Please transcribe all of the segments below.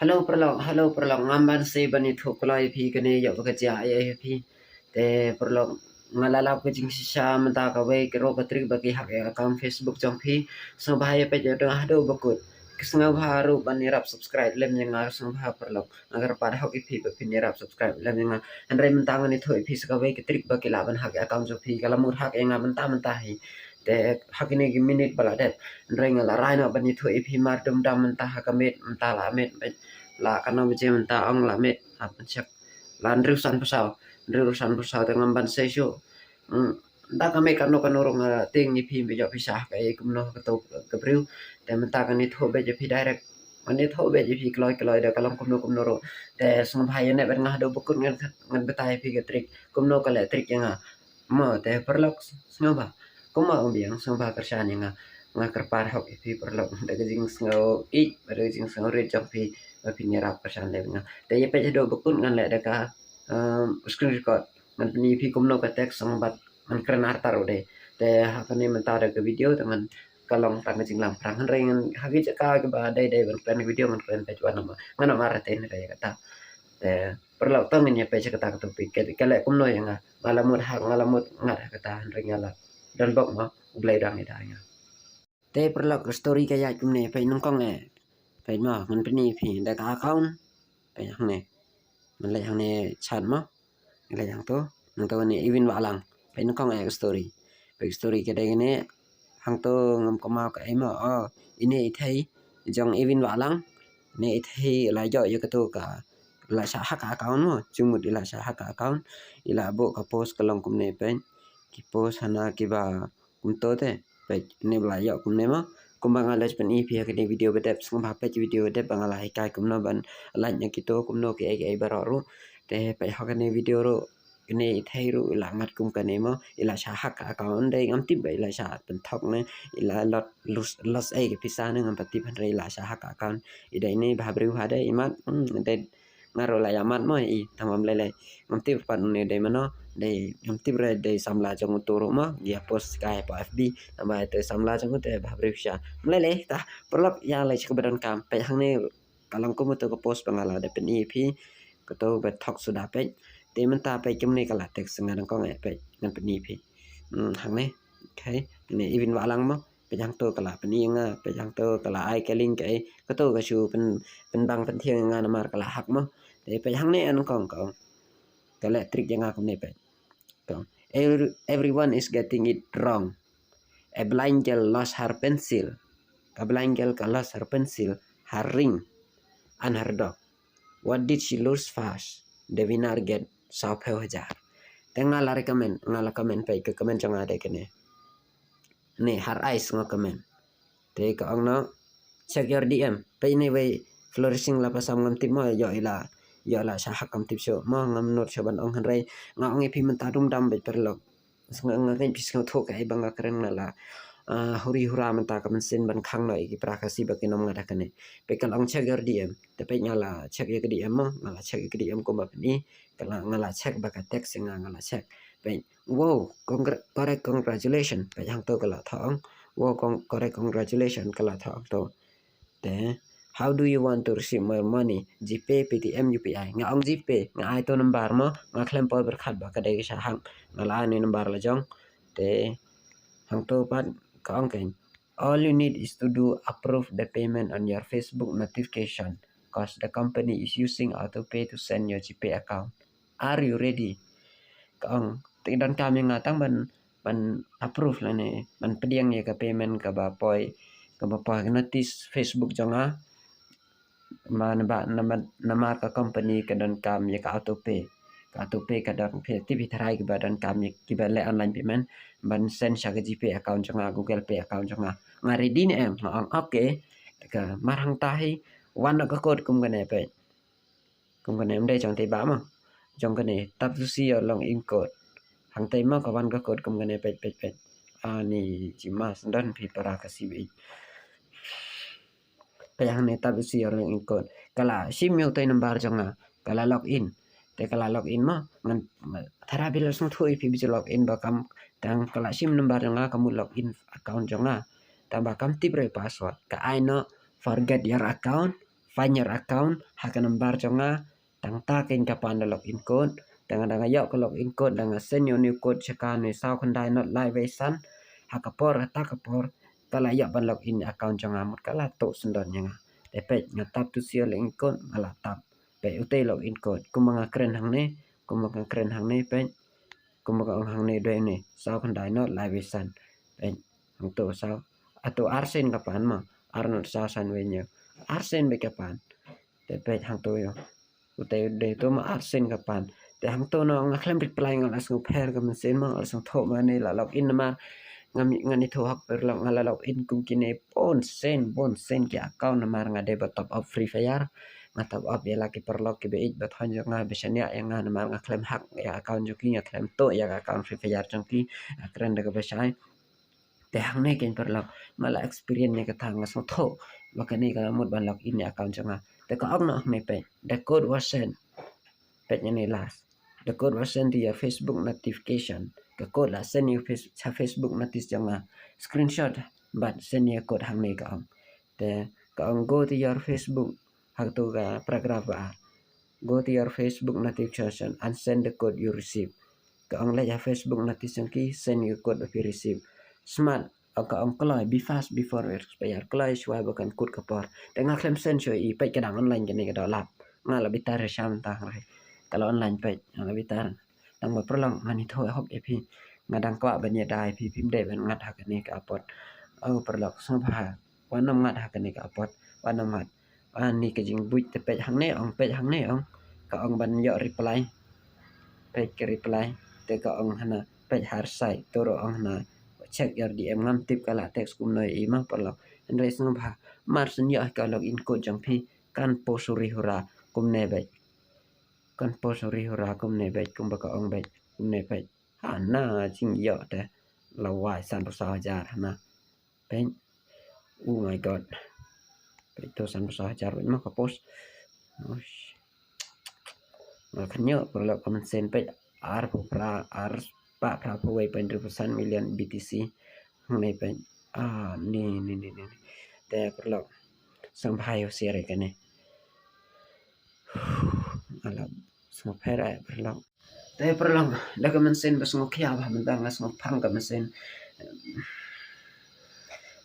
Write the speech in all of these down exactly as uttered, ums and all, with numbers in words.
Hello paralok, hello paralok, ngam ban sei ban ïathuh kloi ïa phi kane ïoh ba ka jia ei ei ïa phi. Te paralok, nga la lap ka jingshisha mynta kawei ka ruh ka trick ba ki hack ïa ka account Facebook jong phi. Sngewbha ïa peit ïa dang haduh ba kut. Sngewbha ruh ban ïarap subscribe lem ïa nga, sngewbha paralok. Nga kyrpad hok ïa phi ba phin ïarap subscribe lem ïa nga. Hynrei mynta ngan ïathuh ïa phi sa kawei ka trick ba ki lah ban hack ïa account jong phi. Ka la mut hack ïa nga mynta mynta hi. Te ha kine ki minit ba la dep. Hynrei nga la rai noh ban ïathuh ïa phi mar dum dam mynta ha ka miet, mynta la miet, miet. La katno baje mynta, ong la miet, hap ban check. La hynriew sanphew saw, hynriew sanphew saw te ngam ban sei shuh. Hmm, da ka miet kano kano ruh nga tieng ïa phi ba ïoh pisa kaei kumno ha kato ka briew. Te mynta ngan ïathuh beit ïa phi direct. Ngan ïathuh beit ïa phi kloi kloi da ka long kumno kumno ruh. Te sngewbha ïa neh bad nga haduh ba kut ngan, ngan batai ïa phi ka trick. Kumno ka leh trick ïa nga. Mo, te paralok sngewbha. Kumba ong biang sngewbha kyrshan ïa nga. Nga kyrpad hok ïa phi paralok da ka jingsngew ïeit bad da ka jingsngew rit jong phi ba phin ïarap kyrshan lem ïa nga. Te ïa peit haduh ba kut ngan leh da ka, um, screen record. Ngan pyni ïa phi kumno ka text song bad ngan kren artat ruh de. Te ha kane mynta da ka video te ngan ka long tang ka jinglam phrang, hynrei ngan ha ki jaka kiba dei dei ban kren video ngan kren peit wan namar ngan namar te hynrei kata. Te paralok, to ngin ïa peit sha kata ka topic. Ka, ka leh kumno ïa nga. Nga la mut ha, nga la mut ngat ha kata hynrei nga la don bok mo. U Blei u dang ïada ïa nga. Te paralok, ka story ka ïaid kumne, peit nyngkong eh. Peit mo, ngan pyni ïa phi da ka account. Peit hangne. Ngan leit hangne chat mo. Ngan leit hangto. Nangto kane Ewin Wahlang. Peit nyngkong eh ka story. Peit story ka dei kane. Hangto ngam kynmaw kaei mo. Oh, ine i thei jong Ewin Wahlang. Ine i thei la ïoh ïa kato ka, la shah hack ka account mo. Jingmut i la shah hack ka account. I la buh ka post ka long kumne, peit. Ki post hana kiba kumto te. Peit, ne ba la ïoh kumne mo. Kumba nga la pyni ïa phi ha kane video ba dep, sngewbha peit video ba dep ba nga la hikai kumno ban lait na kito, kumno kiei kiei baroh ruh. Te peit ha kane video ruh, kane i thei ruh i la ngat kum kane mo, i la shah hack ka account, dei ngam tip ba i la shah pynthok ne, i la lot, lose, loss ei ka pisa ne ngam pat tip, hynrei i la shah hack ka account. I dei ne bhabriew ha dei i mat, hmm, dei nga ruh la ïa mat mo i, tang bym lei lei. Ngam tip pat une dei mano, dei ngam tip re dei samla jong uto ruh mo, ïa post kai hapoh F B, namar ito samla jong uto bhabriew sha. Ym lei lei, ta paralok, ïa leit sha kaba donkam. Peit hangne ka long kum uto ka post ba nga la dep pyni ïa phi. Kato ba thok suda, peit. Te mynta peit kumne ka la text nga nyngkong eh, peit ngan pyni ïa phi. Hmm, hangne. Okay. Ne Ewin Wahlang mo. Peit hangto ka la pyni ïa nga, peit hangto ka la ai ka link kaei, kato ka shu pyn, pynbang pynthiang ïa nga namar ka la hack mo. Te peit hangne nyngkong ka ong. Ka leh trick ïa nga kumne, peit. Ka ong, "Every-, everyone is getting it wrong. A blind girl lost her pencil. A blind girl ka lost her pencil, her ring, and her dog. What did she lose first? The winner get saw phew hajar." Te nga la recommend, nga la comment, peit ka comment jong nga dei kane. Ne, Har Ice nga comment. Te ka ong noh, "Check your D M." Peit ne wei Flourishing la pasam, ngam tip mo ïoh i la, ïoh i la shah hack, ngam tip shuh mo, ngam nud shuh ban ong, hynrei nga ong ïa phi mynta dum dam, peit paralok. Nga, nga ngeit phi sngewthuh kaei ba nga kren, nga la, ah, huri hura mynta ka mynsiem ban khang noh ïa ki para Khasi ba kin ym ngat ha kane. Peit ka la ong, "Check your D M." Te peit nga la check ïa ka D M mo, nga la check ïa ka D M kumba pyni, ka la, nga la check ba ka text ïa nga, nga la check. Peit, "Wow, congr-, correct, congratulations." Peit hangto ka la thoh ong, "Wow, cong-, correct, congratulations," ka la thoh ong to. Te, "How do you want to receive my money? GPay, Paytm, U P I?" Nga ong GPay, nga ai to number mo, nga khlem poi pyrkhat ba ka dei ka shah hack. Nga la ai ne number la jong. Te, hangto pat ka ong kein, "All you need is to do approve the payment on your Facebook notification, 'cause the company is using Autopay to send your GPay account. Are you ready?" Ka ong, te donkam ïa nga tang ban, ban approve lane ban pdiang ïa ka payment kaba poi, kaba poi notice Facebook jong nga. Ma naba, nama-, namar ka company ka donkam ïa ka Autopay. Ka Autopay ka don, phi tip hi tharai kiba donkam ïa kiba leh online payment ban send sha ka GPay account jong nga, Google Pay account jong nga. Nga ready ne em? Nga ong okay. Te ka mar hangta hi wan noh ka code kum kane, peit. Kum kane, ym dei jong te ba mo. Jong kane, "Tap to see your login code." Hangta mo ka wan ka code kum kane, peit, peit, peit. Ani jimas don phi para Khasi ba ïeit. Peit hangne, "Tap to see your login code." Ka la shim ïa utai number jong nga. Ka la login. Te ka la login mo. Ngan, tharai phi la sngewthuh ïa phi ba ju login ba kam, tang ka la shim number jong nga, ka mut login account jong nga. Tang ba kam tip re password. Ka ai noh, "Forget your account, find your account ha ka number jong nga. Tang ta kein ka pan da login code. Tang da nga ïoh ka login code, da nga send ïa u new code sha ka, ne saw khyndai nod lai wei san. Ha ka por, ha ta ka por, ka la ïoh ban login account jong nga, mut ka la tuh syndon ïa nga. Te peit, nga tap to see your login code, nga la tap. Peit, utei login code, kumba nga kren hangne, kumba nga kren hangne, peit. Kumba ka ong hangne, dei ne, saw khyndai nod lai wei san. Peit, hangto saw, ato ar sien ka pan ma, ar nod saw san wei hynñiew. Ar sien beit ka pan. Te peit hangto ïoh. Utei dei to ma ar sien ka pan. Te hangto no nga khlem reply, nga la sngewpher ka mynsiem ma, nga la sngewthuh ma ne la login namar. Nga mi, nga ni thu hok per log, nga la login kum kine bun sien, bun sien ki account namar nga dei ba top up Free Fire. Nga top up ïa la ki paralok kiba ïeit ba thon jong nga, ba shaniah ïa nga namar nga khlem hack ïa account jong ki, nga khlem tuh ïa ka account Free Fire jong ki. Nga kren da kaba shai. Te hangne kein paralok, nga la experience ne kata, nga sngewthuh ba kane ka mut ban login ïa account jong nga. Te ka ong noh hangne, peit, the code was sent. Peit, ïa ne last. The code was sent to your Facebook notification. Ka code la send ïa u Face-, ha Facebook notice jong nga. Screenshot bad send ïa code, hangne ka ong. Te ka ong, go to your Facebook, ha kato ka paragraph ba ar. Go to your Facebook notification and send the code you receive. Ka ong leit ha Facebook notice jong ki, send ïa ka code ba phi receive. Smart, ka ong kloi, be fast before it expire. Kloi shuwa ba kan kut ka por. Te nga khlem send shuwa i, peit, ka dang online kane ka doh lap. Nga la bitar sha mynta hynrei ka la online, peit, nga la bitar. Tang ba paralok, nga ni thu hok ïa phi. Nga dang kwah ban ïada ïa phi, phim dei ban ngat ha kane ka apot. O paralok, sngewbha, wat nym ngat ha kane ka apot. Wat nym ngat. Ani ka jingbuit, te peit hangne ong, peit hangne ong. Ka ong ban ïoh reply. Peit ka reply. Te ka ong hana, peit ha side, to ruh ong hana, check your D M. Ngam tip ka la text kumno ïa i ma paralok. Hynrei sngewbha, mar syn ïoh ka login code jong phi, kan post uri hura kumne beit. Kan post uri hura kumne beit, kumba ka ong beit, kumne beit. Hana jingïoh te la wai sanphew saw hajar hana. Peit. Oh my God. Peit, to sanphew saw hajar beit ma ka post. Uish. Nga kynnoh paralok, ka mynsiem, peit, arphew phra, arspah phraphew wei point hynriewphew san million B T C. Hangne, peit. Ah, ni, ni, ni, ni. Te paralok, sngewbha ïa u share ïa kane. Nga la sngewpher, eh, paralok. Te paralok, da ka mynsiem ba sngewkhia bha mynta, nga sngewphang ka mynsiem.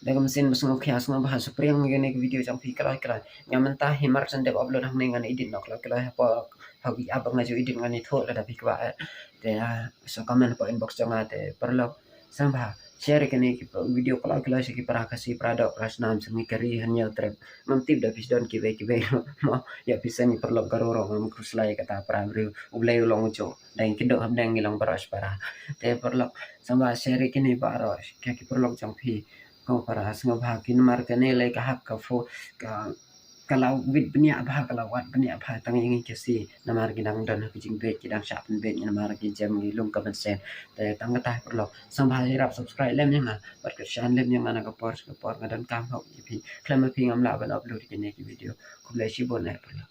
Da ka mynsiem ba sngewkhia, sngewbha shu pdiang ïa kane ka video jong phi kloi kloi. Nga mynta hi mar shen dep upload hangne, ngan edit noh kloi kloi hapoh, ha ki app ba nga ju edit, nga ni thoh lada phi kwah, eh. Te, ah, shu comment hapoh inbox jong nga, te paralok, sngewbha share ïa kane ka video kloi kloi sha ki para Khasi, para doh, para snam, sha ngi ka ri Hynñiewtrep. Ngam tip da phi sdang kiwei kiwei mo, ïa phi sha ngi paralok Garo ruh ngam khuslai, kata para briew, U Blei u long u juh. Dang kynduh hapdeng, ngi long baroh shipara. Te paralok, sngewbha share ïa kine baroh sha ki paralok jong phi. Ko para, sngewbha, ki namar kane lei ka hap ka pho, ka, ka la wit bniah bha, ka la wad bniah bha tang ïa ngi Khasi. Namar ki dang don ha ka jingbeit, ki dang shah pynbeit namar ki jem, ngi lung ka mynsiem. Te tang kata paralok, sngewbha ïarap subscribe lem ïa nga bad ka share lem ïa nga, na ka por sha ka por nga donkam hok ïa phi. Khlem ïa phi ngam lah ban upload kine ki video. Khublei shibun eh paralok.